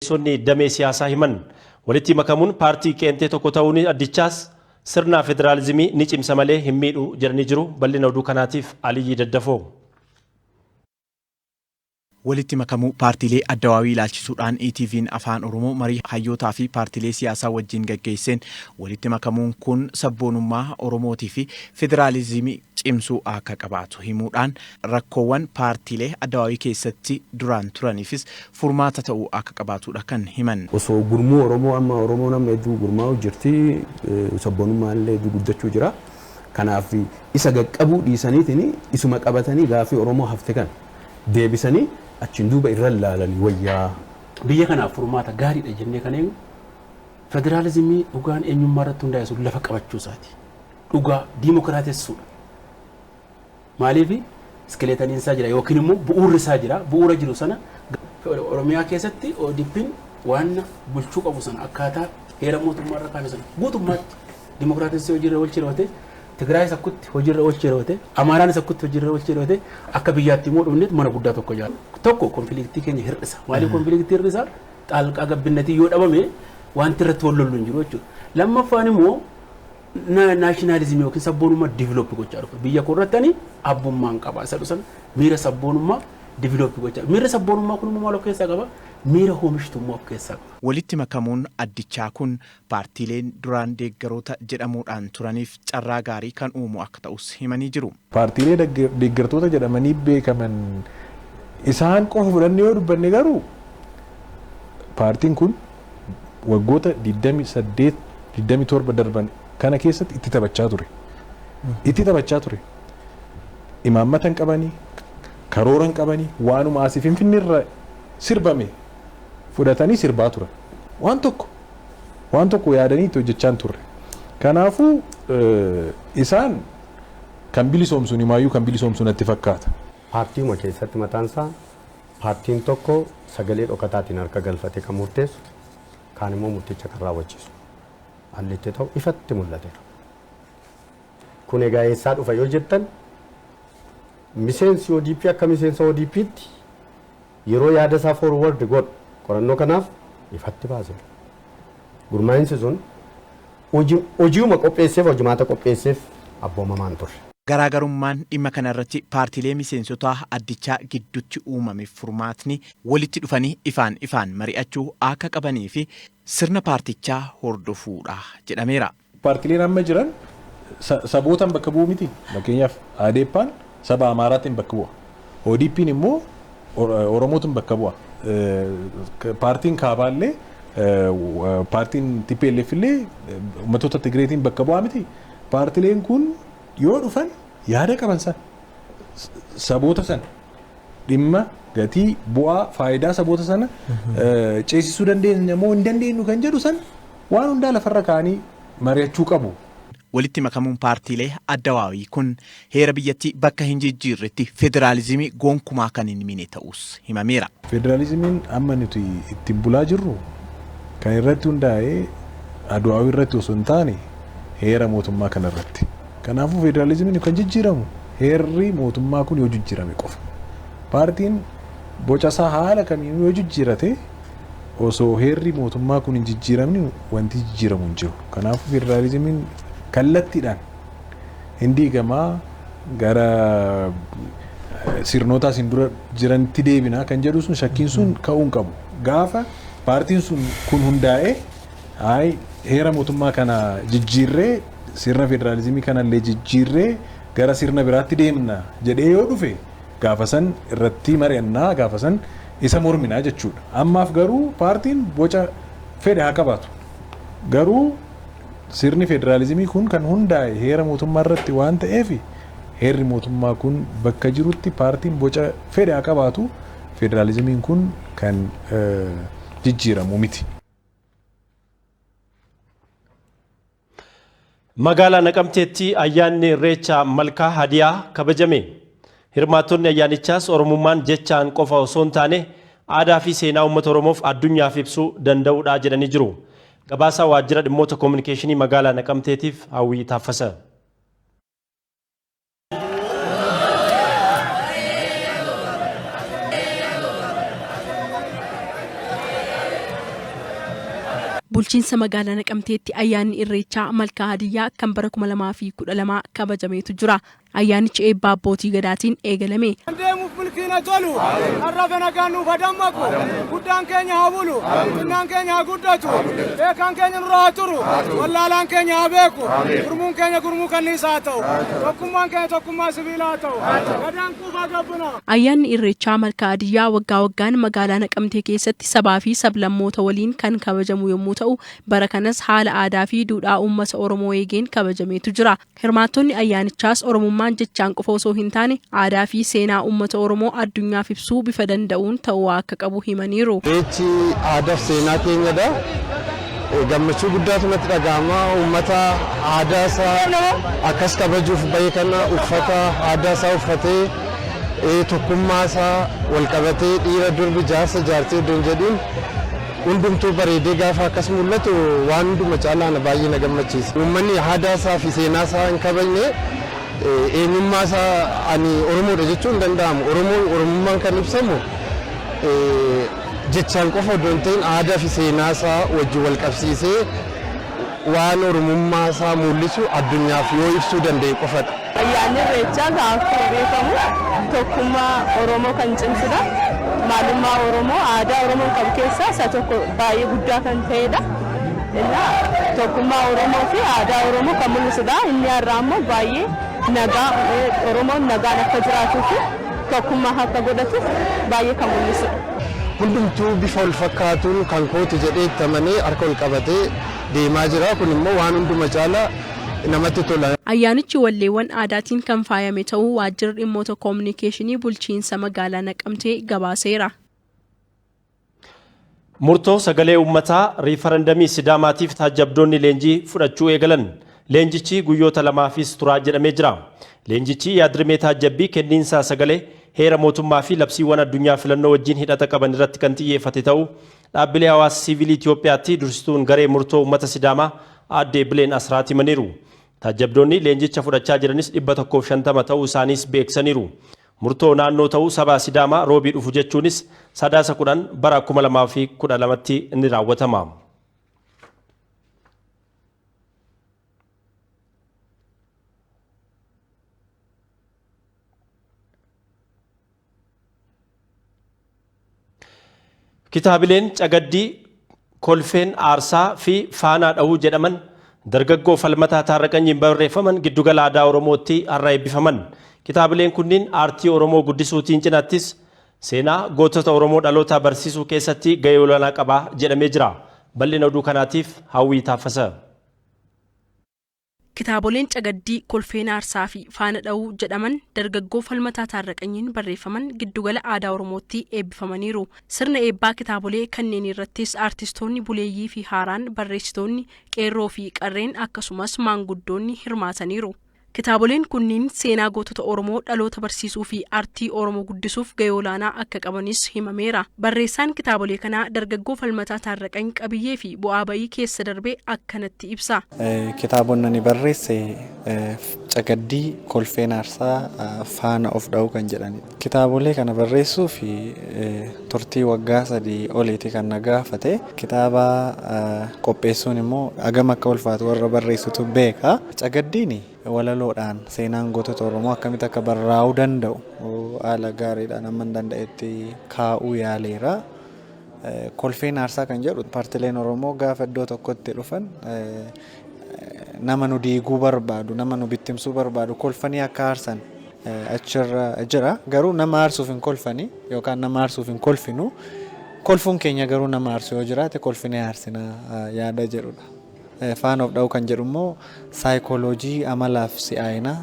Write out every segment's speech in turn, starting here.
Miseensonni damee siyaasaa himan. Walitti makamuun paartii qeentee tokko ta'uun addichaas sirna federaalizimii ni cimsa malee hin miidhu jedhanii jiru. Bal'ina oduu kanaatiif Aliyyii Daddafoo. Walitti makamuu paartiilee Addawaawii ilaalchisuudhaan ETV'n Afaan Oromoo marii hayyootaa fi paartiilee siyaasaa wajjin gaggeesseen walitti makamuun kun sabboonummaa Oromootii fi federaalizimii cimsuu akka qabaatu himuudhaan rakkoowwan paartiilee Addawaawii keessatti duraan turaniifis furmaata ta'uu akka qabaatudha kan himan. Osoo gurmuu Oromoo amma Oromoon amma hedduu gurmaa'u jirti, sabboonummaan illee hedduu guddachuu jira. Kanaaf isa qaqqabuu dhiisaniitiin isuma qabatanii gaafii Oromoo hafte kan deebisanii achiin duuba irra laalanii wayyaa. Biyya kanaaf furmaata gaariidha jennee kan eegnu federaalizimii dhugaan eenyummaa irratti hundaa'e sun lafa qabachuu isaati. Dhugaa diimokiraatessuudha. Maaliif skeletoniin isaa jira yookiin immoo bu'uurri isaa jira. Bu'uura jiru sana Oromiyaa keessatti ODP'n waan bulchuu qabu sana akkaataa heera mootummaa irra kaa'ame sana guutummaatti diimokiraatessee hojiirra oolchee yoo ta'e, Tigraayis akkutti hojiirra oolchee yoo ta'e, Amaaraanis akkutti hojiirra oolchee yoo ta'e, akka biyyaatti immoo dhufneet mana guddaa tokko ijaaru. Tokko conflictii keenya hir'isa. Maaliif conflictii hir'isa? Xaalqaa gabbinnatii yoo dhabame wanti irratti wal lollu hin jiru jechuudha. Lammaffaan immoo nationalismii yookiin sabboonummaa develop gochaa dhufa. Biyya koo irratti ani abbummaan qaba. Isa dhusan miira sabboonummaa develop gochaa. Miirri sabboonummaa kun immoo maal of keessaa qaba? Miira oomishtummaa of keessaa qaba. Walitti makamuun addichaa kun paartiileen duraan deeggaroota jedhamuudhaan turaniif carraa gaarii kan uumu akka ta'us himanii jiru. Paartiilee deeggartoota jedhamanii beekaman isaan qofa fudhannee yoo dubbanne garuu paartiin kun waggoota 28 27 darban kana keessatti itti taphachaa ture. Itti taphachaa ture. Imaammata hin qabanii, karoora hin qabanii, waanuma asii Finfinneerra sirbame fudhatanii sirbaa turan. Waan tokko yaadanii itti hojjechaa hin turre. Kanaafuu isaan kan bilisoomsuun himaayyuu kan bilisoomsu natti fakkaata. Paartiima keessatti mataan isaa paartiin tokko sagalee dhokataatiin harka galfatee kan murteessu, kaan immoo murticha kan raawwachiisu. Haalli itti ta'u ifatti mul'ateera. Kun egaa eessaa dhufa yoo jettan, miseensi ODP akka miseensa ODP'tti yeroo yaada isaa forward godhu qorannoo kanaaf ifatti baaseera. Gurmaa'insi sun hojiuma qopheesseef, hojimaata qopheesseef abboomamaan turre. Garaagarummaan dhimma kanarratti paartiilee miseensota addichaa gidduutti uumame furmaatni walitti dhufanii ifaan ifaan mari'achuu akka qabanii fi sirna paartichaa hordofuudha jedhameera. Paartiileen amma jiran sabootaan bakka bu'u miti. Fakkeenyaaf ADP'n saba Amaaraatiin bakka bu'a. ODP'n immoo Oromootiin bakka bu'a. Paartiin Kaabaallee, paartiin TPLF illee uummattoota Tigireetiin bakka bu'aa miti. Paartiileen kun yoo dhufan yaada qaban san saboota sana dhimma gatii bu'aa faayidaa saboota sana ceesisuu dandeenya moo hin dandeenyu kan jedhu san waan hundaa lafarra kaa'anii mari'achuu qabu. Walitti makamuun paartiilee addawaawii kun heera biyyattii bakka hin jijjiirretti federaalizimii gonkumaa kan hin miine ta'us himameera. Federaalizimiin amma nuti ittiin bulaa jirru kan irratti hundaa'ee adwaawii irratti osoo hin taane heera mootummaa kana irratti. Kanaafuu federaalizimiin kan jijjiiramu heerri mootummaa kun yoo jijjiirame qofa. Paartiin boca isaa haala kamiin yoo jijjiirate osoo heerri mootummaa kun hin jijjiiramne wanti jijjiiramu hin jiru. Kanaafuu federaalizimiin kallattiidhaan hin diigamaa, gara sirnoota asiin dura jiranitti deebinaa kan jedhu sun shakkiin sun ka'uu hin qabu. Gaafa paartiin sun kun hundaa'ee hayi heera mootummaa kana jijjiirree, sirna federaalizimii kanallee jijjiirree gara sirna biraatti deemna jedhee yoo dhufe, gaafa san irratti mari'annaa, gaafa san isa morminaa jechuudha. Ammaaf garuu paartiin boca fedhe haa qabaatu. Garuu sirni federaalizimii kun kan hundaa'e heera mootummaa irratti waan ta'eef, heerri mootummaa kun bakka jirutti paartiin boca fedhe haa qabaatu, federaalizimiin kun kan jijjiiramu miti. Magaalaa Naqamteetti ayyaanni Irreecha Malkaa Hadiyaa kabajame. Hirmaattonni ayyaanichaas Oromummaan jechaan qofa osoo hin taane aadaa fi seenaa uummata Oromoof addunyaaf ibsuu danda'uudha jedhanii jiru. Gabaasaa waajjira dhimmoota koominikeeshinii magaalaa Naqamteetiif Hawwii Taaffasa. Bulchiinsa magaalaa Naqamteetti ayyaanni Irreechaa Malkaa Hadiyyaa kan bara 2012 kabajameetu jira. Ayyaanichi eebba abbootii gadaatiin eegalame. Deemuuf milkiina tolu, har'a nagaan nuuf dammaqu, guddaan keenya haa bulu, xinnaan keenya haa guddatu, beekaan keenya nurraa haa turu, wallaalaan keenya haa beeku, gurmuun keenya gurmuu kanniisaa haa ta'u, tokkummaan keenya tokkummaa sibiilaa haa ta'u, gadaan quufaa gabbina. Ayyaanni Irreechaa Malkaa Hadiyyaa waggaa waggaan magaalaa Naqamtee keessatti sabaa fi sablammoota waliin kan kabajamu yommuu ta'u, bara kanas haala aadaa fi duudhaa uummata Oromoo eegeen kabajameetu jira. Hirmaattonni ayyaanichaas Oromummaan jechaan qofa osoo hin taane aadaa fi seenaa uummata Oromoo addunyaaf ibsuu bifa danda'uun ta'uu akka qabu himaniiru. Irreechi aadaa fi seenaa keenyadha. Gammachuu guddaatu natti dhaga'ama. Uummata aadaa isaa akkas kabajuuf bahe kana uffata aadaa isaa uffatee tokkummaa isaa wal qabatee dhiira durbi jaarsa jaartii iddoo hin jedhiin hundumtuu bareedee gaafa akkas mul'atu waan hunduma caalaa baay'ee na gammachiisa. Uummanni aadaa isaa fi seenaa isaa hin kabajne eenyummaa isaa ani Oromoodha jechuun hin danda'amu. Oromoon Oromummaan kan ibsamu jechaan qofa odoo hin ta'in aadaa fi seenaa isaa wajjin wal qabsiisee waan Oromummaa isaa mul'isu addunyaaf yoo ibsuu danda'e qofadha. Ayyaanni Irreechaa akkuma beekamu tokkummaa Oromoo kan cimsudha. Maalummaa Oromoo, aadaa Oromoon qabu keessaa isa tokko baay'ee guddaa kan ta'edha. Innaa tokkummaa Oromoo fi aadaa Oromoo kan mul'isudha. Inni har'aa immoo baay'ee nagaa Oromoon nagaan akka jiraatuu fi tokkummaa akka godhatuuf baay'ee kan mul'isudha. Hundumtuu bifa wal fakkaatuun kan kooti jedhee itti amanee harka ol qabatee deemaa jira. Kun immoo waan hunduma caalaa namatti tola. Ayyaanichi walleewwan aadaatiin kan faayame ta'uu waajjirri dhimmoota koominikeeshinii bulchiinsa magaalaa Naqamtee gabaaseera. Murtoo sagalee uummataa riifarandamii Sidaamaatiif taajjabdoonni leenjii fudhachuu eegalan. Leenjichi guyyoota lamaafis turaa jedhamee jira. Leenjichi yaadrimee taajjabbii kenniinsa sagalee heera mootummaa fi labsiiwwan addunyaa filannoo wajjin hidhata qaban irratti kan xiyyeeffate ta'uu dhaabbilee hawaasa siivilii Itoophiyaatti dursituun garee murtoo uummata Sidaamaa aadde Bileen Asraat himaniiru. Taajjabdoonni leenjicha fudhachaa jiranis 150 ta'uu isaaniis beeksisaniiru. Murtoo naannoo ta'uu saba Sidaamaa roobii dhufu jechuunis Sadaasa 10 bara 2012tti ni raawwatama. Kitaabileen Cagaddii, Kolfeen Aarsaa fi Faanaa Dhahuu jedhaman dargaggoo Falmataa Taarraqanyiin barreeffaman giddugala aadaa Oromootti har'a eebbifaman. Kitaabileen kunniin aartii Oromoo guddisuutiin cinattis seenaa gootota Oromoo dhalootaa barsiisuu keessatti gahee olaanaa qaba jedhamee jira. Bal'ina oduu kanaatiif Hawwii Taaffasa. Kitaaboleen Cagaddii, Kolfeen Aarsaa fi Faana Dhahuu jedhaman dargaggoo Falmataa Taarraqanyiin barreeffaman giddugala aadaa Oromootti eebbifamaniiru. Sirna eebbaa kitaabolee kanneen irrattis aartistoonni buleeyyii fi haaraan, barreessitoonni, qeerroo fi qarreen akkasumas maanguddoonni hirmaataniiru. Kitaaboleen kunniin seenaa gootota Oromoo dhaloota barsiisuu fi aartii Oromoo guddisuuf gahee olaanaa akka qabanis himameera. Barreessaan kitaabolee kanaa dargaggoo Falmataa Taarraqany qabiyyee fi bu'aa ba'ii keessa darbee akkanatti ibsa. Kitaabonni ani barreesse Cagaddii, Kolfeen Aarsaa, Faana of Dha'uu kan jedhanidha. Kitaabolee kana barreessuuf turtii waggaa 3 oliiti kan na gaafate. Kitaaba qopheessuun immoo hagam akka ulfaatu warra barreessutu beeka. Cagaddiin walaloodhaan seenaan gootota Oromoo akkamitti akka barraa'uu danda'u haala gaariidhaan amma hin danda'etti kaa'uu yaaleera. Kolfeen Aarsaa kan jedhu paartileen Oromoo gaafa iddoo tokkotti dhufan nama nu diiguu barbaadu, nama nu bittimsuu barbaadu kolfanii akka aarsan achirra jira. Garuu nama aarsuuf hin kolfani yookaan nama aarsuuf hin kolfinu. Kolfuun keenya garuu nama aarsu yoo jiraate kolfinee aarsina yaada jedhudha. Faana of dha'uu kan jedhu immoo saayikooloojii amalaaf si'aayina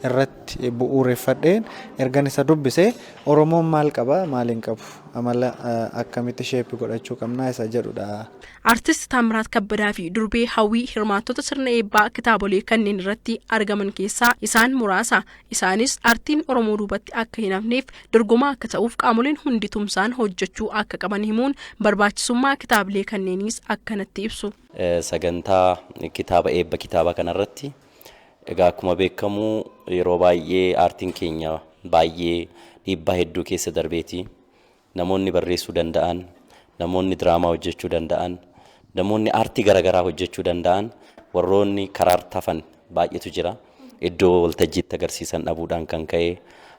irratti bu'uureffadheen ergan isa dubbise Oromoon maal qaba maal hin qabu amala akkamitti sheeppi godhachuu qabnaa isa jedhudha. Artist Taamiraat Kabbadaa fi Durbee Hawwii hirmaattota sirna eebbaa kitaabolee kanneen irratti argaman keessaa isaan muraasa. Isaanis aartiin Oromoo duubatti akka hin hafneef dorgomaa akka ta'uuf qaamoleen hundi tumsaan hojjechuu akka qaban himuun barbaachisummaa kitaabilee kanneeniis akkanatti ibsu. Sagantaa kitaaba eebba kitaaba kanarratti egaa akkuma beekamu yeroo baay'ee aartiin keenya baay'ee dhiibbaa hedduu keessa darbeeti. Namoonni barreessuu danda'an, namoonni diraamaa hojjechuu danda'an, Namoonni aartii garaagaraa hojjechuu danda'an warroonni karaa tafan baay'eetu jira. Iddoo waltajjiitti agarsiisan dhabuudhaan kan ka'e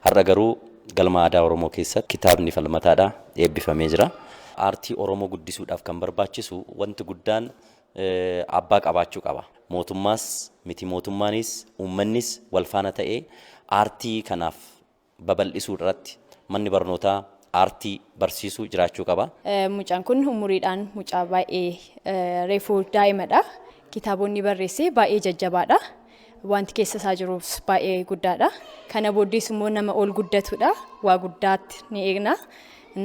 har'a garuu galma aadaa Oromoo keessatti kitaabni falmataadha eebbifamee jira. Aartii Oromoo guddisuudhaaf kan barbaachisu wanti guddaan abbaa qabaachuu qaba. Mootummaas miti mootummaanis uummannis wal faana ta'ee aartii kanaaf babal'isuu irratti manni barnootaa aartii barsiisuu jiraachuu qaba. Mucaan kun umuriidhaan mucaa baay'ee reefuu daa'imadha. Kitaabonni barreesse baay'ee jajjabaadha. Wanti keessa isaa jirus baay'ee guddaadha. Kana booddees immoo nama ol guddatudha. Waa guddaatti ni eegna.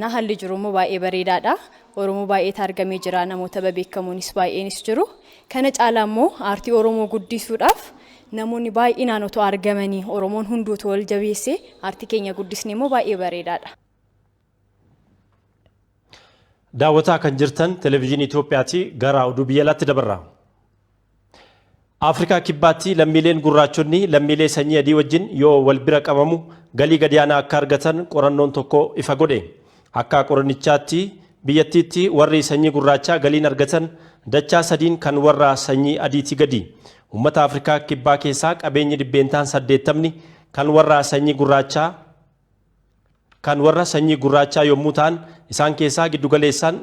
Na haalli jiru immoo baay'ee bareedaadha. Oromoo baay'eetu argamee jira. Namoota bebeekamonis baay'eenis jiru. Kana caalaa immoo aartii Oromoo guddisuudhaaf namoonni baay'inaan otoo argamanii Oromoon hunduu otoo wal jabeessee aartii keenya guddisne immoo baay'ee bareedaadha. Daawwataa kan jirtan Televezyiinii Itoophiyaati. Gara oduu biyya alaatti dabarra. Afrikaa Kibbaatti lammiileen gurraachonni lammiilee sanyii adii wajjin yoo wal bira qabamu galii gadiyaanaa akka argatan qorannoon tokko ifa godhe. Akka qorannichaatti biyyattiitti warri sanyii gurraachaa galiin argatan dachaa sadiin kan warra sanyii adiitii gadi. Uummata Afrikaa Kibbaa keessaa qabeenyi 80% kan warra sanyii gurraachaa kan warra sanyii gurraachaa yommuu ta'an isaan keessaa giddugaleessaan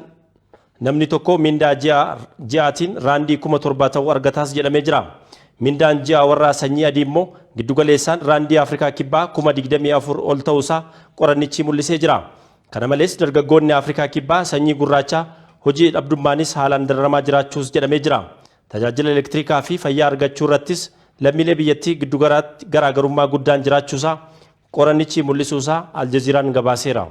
namni tokko mindaa ji'aatiin raandii 7,000 ta'uu argataas jedhamee jira. Mindaan ji'a warra sanyii adii immoo giddugaleessaan raandii Afrikaa Kibbaa 24,000 ol ta'uusaa qorannichi mul'isee jira. Kana malees dargaggoonni Afrikaa Kibbaa sanyii gurraachaa hojii dhabdummaanis haalaan dararamaa jiraachuus jedhamee jira. Tajaajila elektirikaa fi fayyaa argachuu irrattis lammiilee biyyattii giddu garaagarummaa guddaan jiraachuusaa qorannichi mul'isuusaa Aljaziiraan gabaaseera.